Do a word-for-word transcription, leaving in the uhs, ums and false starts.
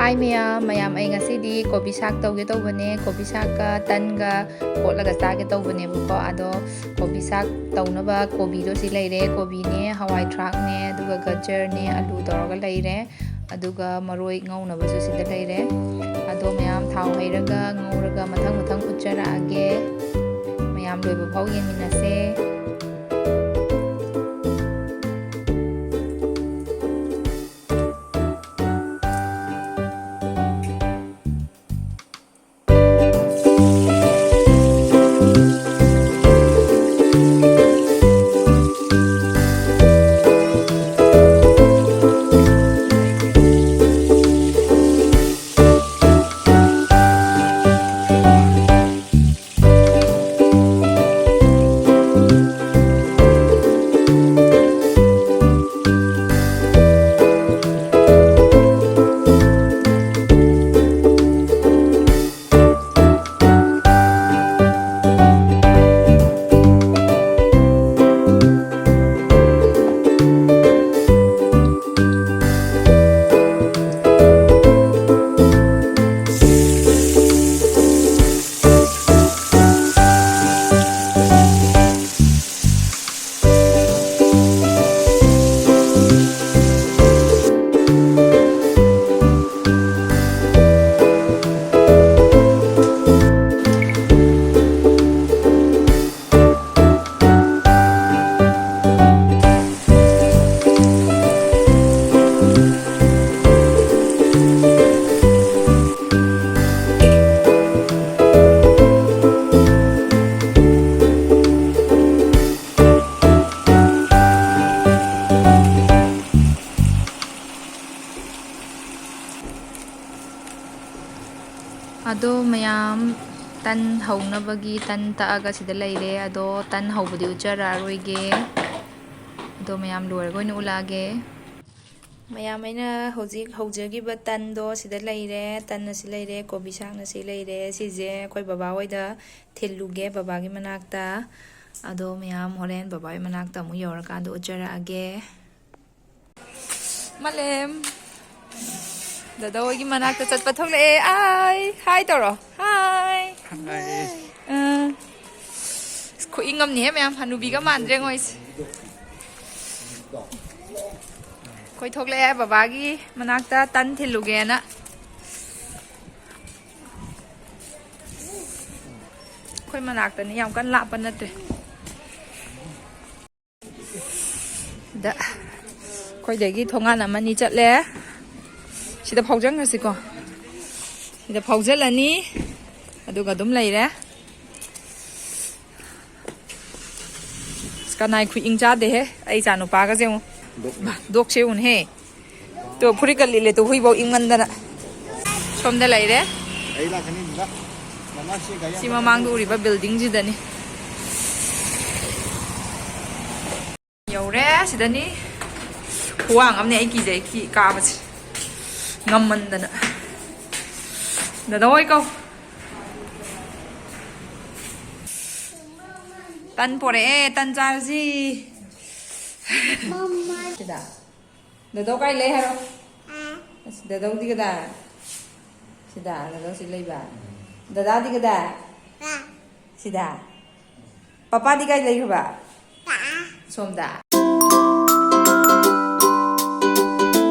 ꯍꯥꯏ ꯃꯌꯥꯝ, ꯃꯌꯥꯝ, ꯑꯩ ꯉꯁꯤꯗꯤ ꯀꯣꯕꯤ ꯁꯥꯛ ꯇꯧꯒꯦ ꯇꯧꯕꯅꯦ꯫ ꯀꯣꯕꯤ ꯁꯥꯛꯀ ꯇꯟꯒ ꯀꯣꯠꯂꯒ ꯆꯥꯒꯦ ꯇꯧꯕꯅꯦꯕꯀꯣ꯫ ꯑꯗꯣ ꯀꯣꯕꯤ ꯁꯥꯛ ꯇꯧꯅꯕ ꯀꯣꯕꯤꯗꯣ ꯁꯤ ꯂꯩꯔꯦ, ꯀꯣꯕꯤꯅꯦ, ꯍꯋꯥꯏ ꯊ꯭ꯔꯥꯛꯅꯦ, ꯑꯗꯨꯒ ꯒꯖꯔꯅꯦ, ꯑꯂꯨ ꯇꯧꯔꯒ ꯂꯩꯔꯦ꯫ ꯑꯗꯨꯒ ꯃꯔꯣꯏ ꯉꯧꯅꯕꯁꯨ ꯁꯤꯗ ꯂꯩꯔꯦ꯫ ꯑꯗꯣ ꯃꯌꯥꯝ ꯊꯥꯎ ꯍꯩꯔꯒ ꯉꯧꯔꯒ ꯃꯊꯪ ꯃꯊꯪ ꯎꯠꯆꯔꯛꯑꯒꯦ꯫ ꯃꯌꯥꯝ ꯂꯣꯏꯕ ꯐꯥꯎ ꯌꯦꯡꯃꯤꯟꯅꯁꯦ꯫ ꯑꯗꯣ ꯃꯌꯥꯝ, ꯇꯟ ꯍꯧꯅꯕꯒꯤ ꯇꯟ ꯇꯛꯑꯒ ꯁꯤꯗ ꯂꯩꯔꯦ꯫ ꯑꯗꯣ ꯇꯟ ꯍꯧꯕꯗꯤ ꯎꯠꯆꯔꯛꯑꯔꯣꯏꯒꯦ꯫ ꯑꯗꯣ ꯃꯌꯥꯝ ꯂꯣꯏꯔꯒ ꯑꯣꯏꯅ ꯎꯠꯂꯛꯑꯒꯦ꯫ ꯃꯌꯥꯝ, ꯑꯩꯅ ꯍꯧꯖꯤꯛ ꯍꯧꯖꯈꯤꯕ ꯇꯟꯗꯣ ꯁꯤꯗ ꯂꯩꯔꯦ꯫ ꯇꯟ ꯑꯁꯤ ꯂꯩꯔꯦ, ꯀꯣꯕꯤ ꯁꯥꯛꯅ ꯁꯤ ꯂꯩꯔꯦ꯫ ꯁꯤꯁꯦ ꯑꯩꯈꯣꯏ ꯕꯕꯥ ꯍꯣꯏꯗ ꯊꯤꯜꯂꯨꯒꯦ, ꯕꯕꯥꯒꯤ ꯃꯅꯥꯛꯇ꯫ ꯑꯗꯣ ꯃꯌꯥꯝ, ꯍꯣꯔꯦꯟ ꯕꯕꯥꯒꯤ ꯃꯅꯥꯛꯇ ꯑꯃꯨꯛ ꯌꯧꯔꯀꯥꯟꯗ ꯎꯠꯆꯔꯛꯑꯒꯦ꯫ ꯃꯥꯂꯦꯝ꯫ ꯗꯥꯗꯥ ꯍꯣꯏꯒꯤ ꯃꯅꯥꯛꯇ ꯆꯠꯄ ꯊꯣꯛꯂꯛꯑꯦ꯫ ꯑꯥꯏ, ꯍꯥꯏ ꯇꯧꯔꯣ꯫ ꯍꯥꯏ꯫ ꯑꯥ꯫ ꯑꯁ, ꯈꯨꯏꯪ ꯑꯃꯅꯤꯍꯦ ꯃꯌꯥꯝ, ꯍꯅꯨꯕꯤꯒ ꯃꯥꯟꯗ꯭ꯔꯦ ꯉꯣꯏꯁꯦ꯫ ꯑꯩꯈꯣꯏ ꯊꯣꯛꯂꯛꯑꯦ ꯕꯕꯥꯒꯤ ꯃꯅꯥꯛꯇ ꯇꯟ ꯊꯤꯜꯂꯨꯒꯦꯅ꯫ ꯑꯩꯈꯣꯏ ꯃꯅꯥꯛꯇꯅꯤ, ꯌꯥꯝ ꯀꯟꯅ ꯂꯥꯞꯄ ꯅꯠꯇ꯭ꯔꯦ꯫ ꯁꯤꯗ ꯑꯩꯈꯣꯏꯗꯒꯤ ꯊꯣꯡꯒꯥꯟ ꯑꯃꯅꯤ ꯆꯠꯂꯦ꯫ ꯁꯤꯗ ꯐꯥꯎꯖꯟꯈ꯭ꯔꯁꯤꯀꯣ꯫ ꯁꯤꯗ ꯐꯥꯎꯖꯜꯂꯅꯤ, ꯑꯗꯨꯒ ꯑꯗꯨꯝ ꯂꯩꯔꯦ꯫ ꯑꯁ, ꯀꯅꯥꯏ ꯈꯨꯏꯪ ꯆꯥꯗꯦꯍꯦ, ꯑꯩ ꯏꯆꯥ ꯅꯨꯄꯥꯒꯁꯦ ꯑꯃꯨꯛ꯫ ꯗꯣꯛꯁꯦ ꯎꯅꯍꯦ꯫ ꯇꯣ, ꯐꯨꯔꯤꯠꯀ ꯂꯤꯠꯂꯦ ꯇꯣ, ꯍꯨꯏꯐꯧ ꯏꯪꯃꯟꯗꯅ꯫ ꯁꯣꯝꯗ ꯂꯩꯔꯦ꯫ ꯑꯩ ꯂꯥꯛꯀꯅꯤ ꯑꯗꯨꯗ꯫ ꯃꯃꯥꯁꯤ ꯒꯥꯔꯤ ꯁꯤ ꯑꯃ ꯃꯃꯥꯡꯗ ꯎꯔꯤꯕ buildingꯁꯤꯗꯅꯤ꯫ ꯌꯧꯔꯦ, ꯁꯤꯗꯅꯤ꯫ ꯈꯨꯋꯥꯡ ꯑꯃꯅꯦ, ꯑꯩ ꯀꯤꯖꯩ, ꯀꯤ ꯀꯥꯕꯁꯦ ꯉꯝꯃꯟꯗꯅ꯫ ꯗꯥꯗꯥ ꯍꯣꯏ ꯀꯧ꯫ ꯇꯟ ꯄꯣꯔꯛꯑꯦ, ꯇꯟ ꯆꯥꯔꯁꯤ꯫ ꯁꯤꯗ꯫ ꯗꯥꯗꯥꯎ ꯀꯥꯏ ꯂꯩ ꯍꯥꯏꯔꯣ? ꯑꯁ, ꯗꯥꯗꯥꯎꯗꯤ ꯀꯗꯥꯏ? ꯁꯤꯗ, ꯗꯥꯗꯥꯎ ꯁꯤ ꯂꯩꯕ꯫ ꯗꯥꯗꯥꯗꯤ ꯀꯗꯥꯏ? ꯁꯤꯗ꯫ ꯄꯄꯥꯗꯤ ꯀꯥꯏ ꯂꯩꯈ꯭ꯔꯕ? ꯁꯣꯝꯗ꯫